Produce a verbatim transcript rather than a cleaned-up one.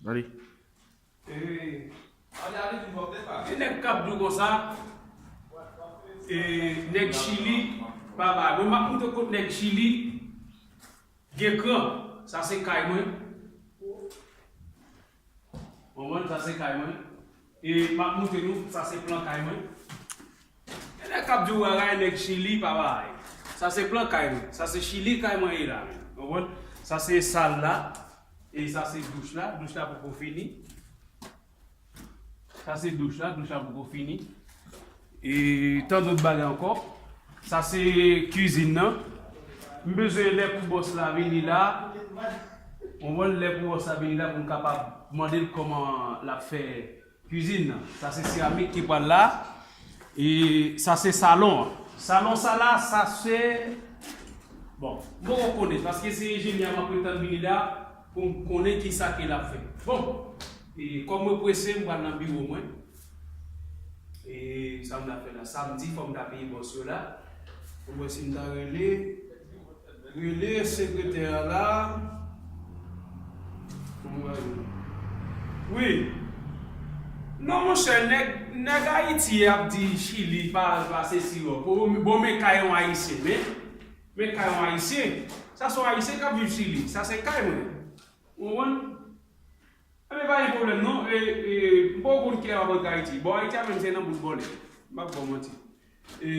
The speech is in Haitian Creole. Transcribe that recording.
Gade. E nèg k ap di w konsa, e nèg Chili pa bay. Mwen, m ap montre w kot nèg Chili gen kran. Sa se kay mwen. Konprann? Sa se kay mwen. E m ap montre nou, sa se plan kay mwen. Gen nèg k ap di w, "Bagay nèg Chili pa bay." Sa se plan kay mwen. Sa se Chili kay mwen ye la menm. Konprann? Sa se sal la. E sa se douch la. Douch la poko fini. Sa se douch la. Douch la poko fini. E tan dòt bagay ankò. Sa se kizin nan. M bezwen lè pou bòs la vini la. Konprann? Lè pou bòs la vini la pou m kapab mande l kòman l ap fè kizin nan. Sa se seramik ki pral la. E sa se salon an. Salon sa la, sa se, bon, m poko konnen, paske se enjenyè a m ap retann vini la pou m konnen kisa ke l ap fè. Bon, e kòm mwen prese, m pral nan biwo mwen. E sa m ta fè la? Samdi, fò m ta peye bòs yo la. Pou m wè si m ta rele. Rele sekretè a la. Pou m wè. Wi. Non, monchè, nèg, nèg Ayiti ap di Chili pa, pa sesi yo. Bon, bon, men kay yon Ayisyen, men, men kay yon Ayisyen. Sa se yon Ayisyen k ap viv Chili. Sa se kay mwen. Ou konprann? Ebyen, pa gen pwoblèm, non. E, e, m poko konn kilè m ap rantre Ayiti. Bon, Ayiti a menm se nan bout vòlè. M p ap ba w manti. E,